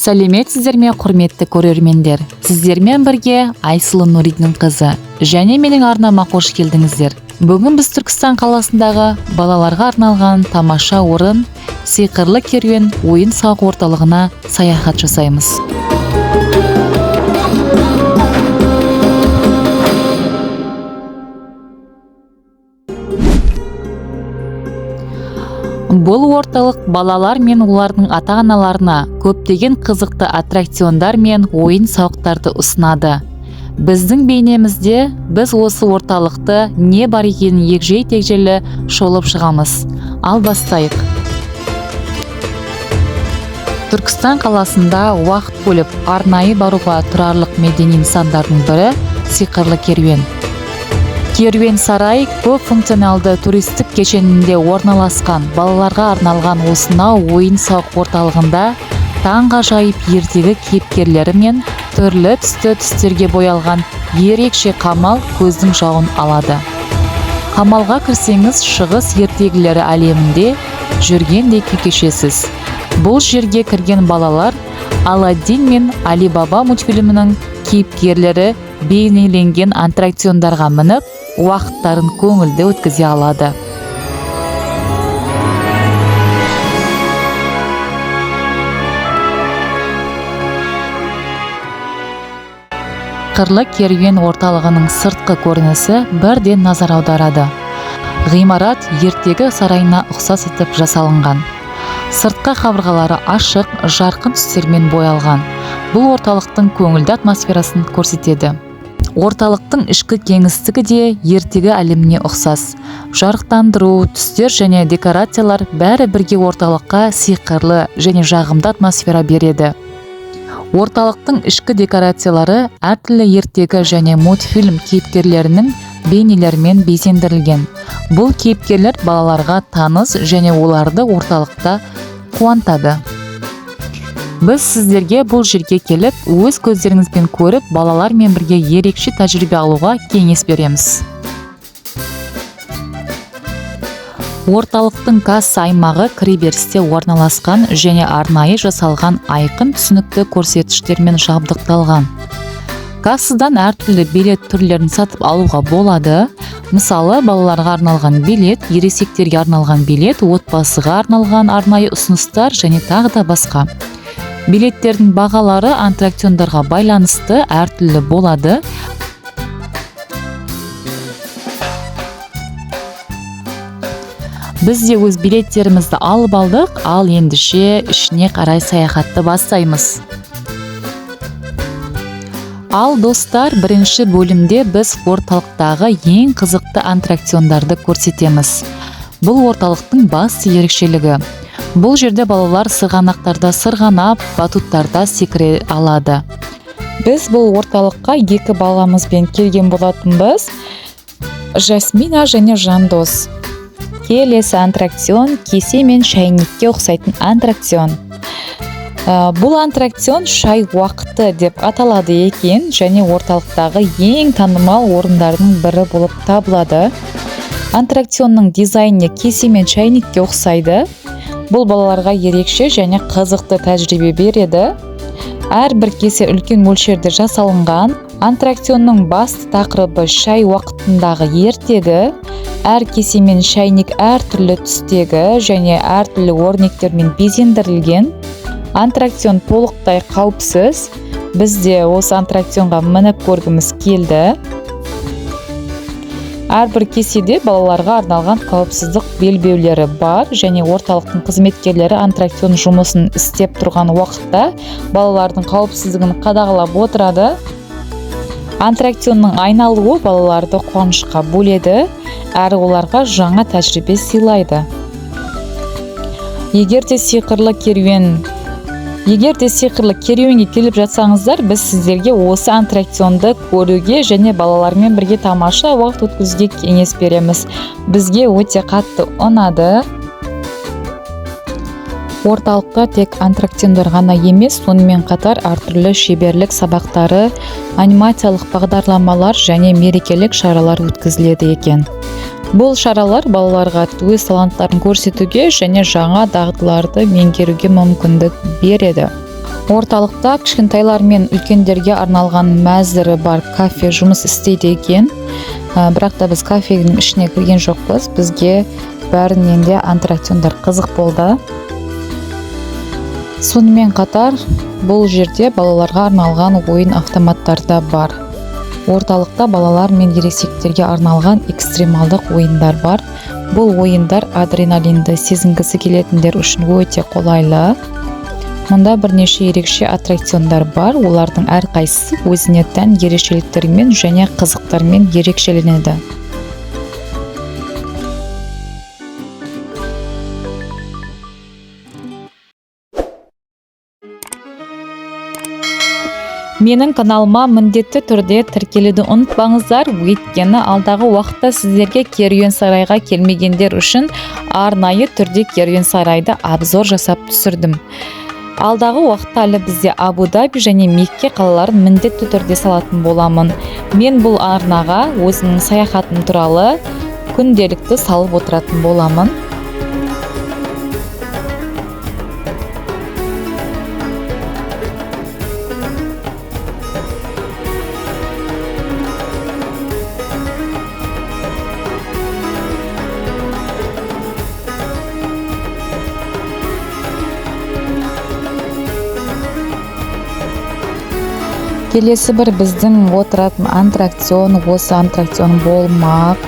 Сәлеметсіздер ме, құрметті көрермендер! Сіздермен бірге Айсұлу Нұридинқызы және менің арнама қош келдіңіздер. Бүгін біз Түркістан қаласындағы балаларға арналған тамаша орын «Сиқырлы керуен» ойын-сауық орталығына саяхат жасаймыз. Бұл орталық балалар мен олардың ата-аналарына көптеген қызықты аттракциондар мен ойын-сауықтарды ұсынады. Біздің бейнемізде біз осы орталықты не бар екенін егжей-тегжейлі шолып шығамыз. Ал бастайық. Түркістан қаласында уақыт бөліп арнайы баруға тұрарлық мәдени нысандардың бірі – «Сиқырлы керуен». Керуен сарай көп функционалды туристік кешенінде орналасқан балаларға арналған осынау ойын-сауық орталығында таңғажайып ертегі кейіпкерлері мен түрлі түсті түстерге боялған ерекше қамал көздің жауын алады. Қамалға кірсеңіз, шығыс ертегілері әлемінде жүргендей күй кешесіз. Бұл жерге кірген балалар «Аладдин» мен «Алибаба» мультфильмінің кейіпкерлері бейнеленген аттракциондарға мініп, уақыттарын көңілді өткізе алады. «Сиқырлы керуен» орталығының сыртқы көрінісі бірден назар аударады. Ғимарат ертегі сарайына ұқсас етіп жасалынған. Сыртқы қабырғалары ашық, жарқын түстермен боялған. Бұл орталықтың көңілді атмосферасын көрсетеді. Орталықтың ішкі кеңістігі де ертегі әлеміне ұқсас. Жарықтандыру, түстер және декорациялар бәрі бірге орталыққа сиқырлы және жағымды атмосфера береді. Орталықтың ішкі декорациялары әртүрлі ертегі және мультфильм кейіпкерлерінің бейнелерімен безендірілген. Бұл кейіпкерлер балаларға таныс және оларды орталықта қуантады. Біз сіздерге бұл жерге келіп, өз көздеріңізбен көріп, балалармен бірге ерекше тәжірибе алуға кеңес береміз. Орталықтың касса аймағы кіреберісте орналасқан және арнайы жасалған айқын, түсінікті көрсеткіштермен жабдықталған. Кассадан әртүрлі билет түрлерін сатып алуға болады. Мысалы, балаларға арналған билет, ересектерге арналған билет, отбасыға арналған арнайы ұсыныстар және тағы да басқа. Билеттердің бағалары аттракциондарға байланысты әртүрлі болады. Біз де өз билеттерімізді алып алдық. Ал ендеше ішіне қарай саяхатты бастаймыз. Ал, достар, бірінші бөлімде біз орталықтағы ең қызықты аттракциондарды көрсетеміз. Бұл орталықтың басты ерекшелігі: бұл жерде балалар сырғанақтарда сырғанап, батуттарда секіре алады. Біз бұл орталыққа екі баламызбен келген болатынбыз: Жасмина және Жандос. Келесі аттракцион – кесе мен шәйнекке ұқсайтын аттракцион. Бұл аттракцион «Шай уақыты» деп аталады екен және орталықтағы ең танымал орындардың бірі болып табылады. Аттракционның дизайны кесе мен шәйнекке ұқсайды. Бұл балаларға ерекше және қызықты тәжірибе береді. Әрбір кесе үлкен мөлшерде жасалынған. Аттракционның басты тақырыбы – шай уақытындағы ертегі. Әр кесе мен шәйнек әртүрлі түстегі және әртүрлі өрнектермен безендірілген. Аттракцион толықтай қауіпсіз. Біз де осы аттракционға мініп көргіміз келді. Әрбір кеседе балаларға арналған қауіпсіздік белбеулері бар және орталықтың қызметкерлері аттракцион жұмысын істеп тұрған уақытта балалардың қауіпсіздігін қадағалап отырады. Аттракционның айналуы балаларды қуанышқа бөледі әрі оларға жаңа тәжірибе сыйлайды. Егер де «Сиқырлы керуенге» келіп жатсаңыздар, біз сіздерге осы аттракционды көруге және балалармен бірге тамаша уақыт өткізуге кеңес береміз. Бізге өте қатты ұнады. Орталықта тек аттракциондар ғана емес, сонымен қатар әртүрлі шеберлік сабақтары, анимациялық бағдарламалар және мерекелік шаралар өткізіледі екен. Бұл шаралар балаларға өз таланттарын көрсетуге және жаңа дағдыларды меңгеруге мүмкіндік береді. Орталықта кішкентайлар мен үлкендерге арналған мәзірі бар кафе жұмыс істейді екен. Бірақ та біз кафенің ішіне кірген жоқпыз. Бізге бәрінен де аттракциондар қызық болды. Сонымен қатар бұл жерде балаларға арналған ойын автоматтары да бар. Орталықта балалар мен ересектерге арналған экстремалдық ойындар бар. Бұл ойындар адреналинді сезінгісі келетіндер үшін өте қолайлы. Мұнда бірнеше ерекше аттракциондар бар. Олардың әрқайсысы өзіне тән ерекшеліктерімен және қызықтармен ерекшеленеді. Менің каналыма міндетті түрде тіркелуді ұмытпаңыздар, өйткені алдағы уақытта сіздерге Керуен сарайға келмегендер үшін арнайы түрде Керуен сарайды обзор жасап түсірдім. Алдағы уақытта әлі бізде Абу-Даби және Мекке қалаларын міндетті түрде салатын боламын. Мен бұл арнаға өзімнің саяхатым туралы күнделікті салып отыратын боламын. Келесі бір біздің отыратын аттракцион осы аттракцион болмақ.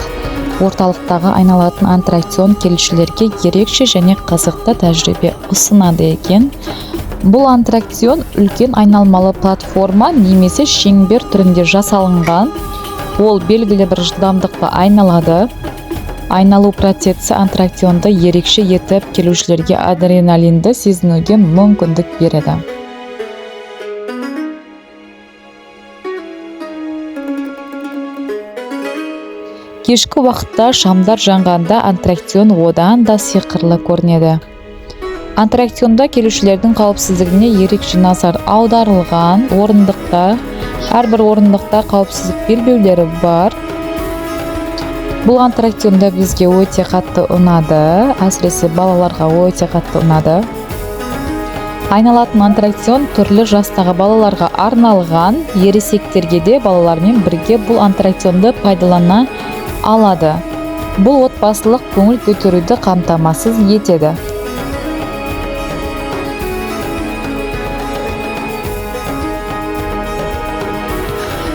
Орталықтағы айналатын аттракцион келушілерге ерекше және қызықты тәжірибе ұсынады екен. Бұл аттракцион үлкен айналмалы платформа немесе шеңбер түрінде жасалынған. Ол белгілі бір жылдамдықта айналады. Айналу процесі аттракционды ерекше етіп келушілерге адреналинді сезінуге мүмкіндік береді. Кешкі уақытта шамдар жанғанда аттракцион одан да сиқырлы көрінеді. Аттракционда келушілердің қауіпсіздігіне ерекше назар аударылған. Орындықта, әрбір орындықта қауіпсіздік белбеулері бар. Бұл аттракционда бізге өте қатты ұнады, әсіресе балаларға өте қатты ұнады. Айналатын аттракцион түрлі жастағы балаларға арналған, ересектерге де балалармен бірге бұл аттракционды пайдалана алады. Бұл отбасылық көңіл көтеруді қамтамасыз етеді.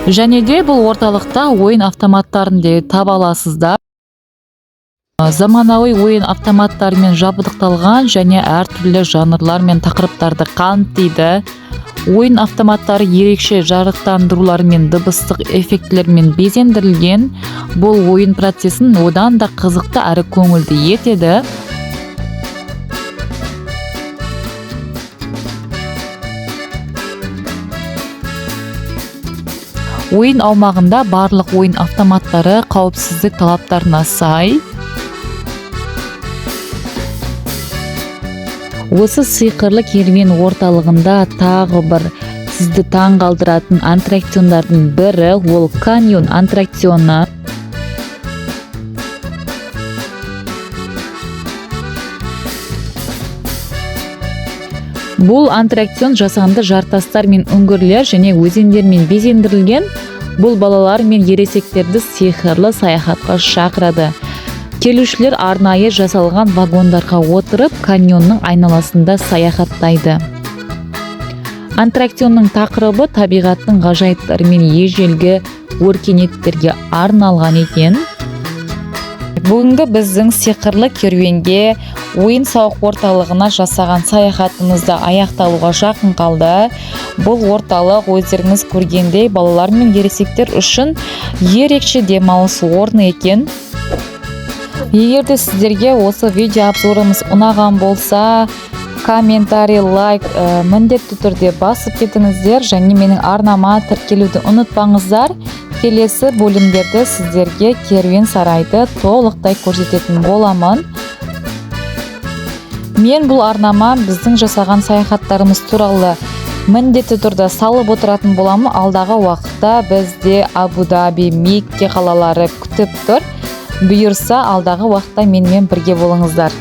Және де бұл орталықта ойын автоматтарын да таба аласыздар. Заманауи ойын автоматтарымен жабдықталған және әртүрлі жанрлар мен тақырыптарды қамтиды. Ойын автоматтары ерекше жарықтандырулармен, дыбыстық эффектілермен безендірілген. Бұл ойын процесін одан да қызықты әрі көңілді етеді. Ойын аумағында барлық ойын автоматтары қауіпсіздік талаптарына сай. Осы сиқырлы керуен орталығында тағы бір сізді таңғалдыратын аттракциондардың бірі ол каньон аттракционы. Бұл аттракцион жасанды жартастар мен үңгірлер және өзендермен безендірілген. Бұл балалар мен ересектерді сиқырлы саяхатқа шақырады. Келушілер арнайы жасалған вагондарға отырып, каньонның айналасында саяхаттайды. Аттракционның тақырыбы табиғаттың ғажайыптары мен ежелгі өркениеттерге арналған екен. Бүгінгі біздің сиқырлы керуенге, ойын-сауық орталығына жасаған саяхатымыз да аяқталуға жақын қалды. Бұл орталық өздеріңіз көргендей балалар мен ересектер үшін ерекше демалыс орны екен. Егер де сіздерге осы видео обзорымыз ұнаған болса, комментарий, лайк міндетті түрде басып кетіңіздер және менің арнама тіркелуді ұмытпаңыздар. Келесі бөлімдерді сіздерге керуен сарайды толықтай көрсететін боламын. Мен бұл арнама біздің жасаған саяхаттарымыз туралы міндетті түрде салып отыратын боламын. Алдағы уақытта бізде Абу-Даби, Мекке қалалары күтіп тұр. Бұйырса, алдағы уақытта менімен бірге болыңыздар.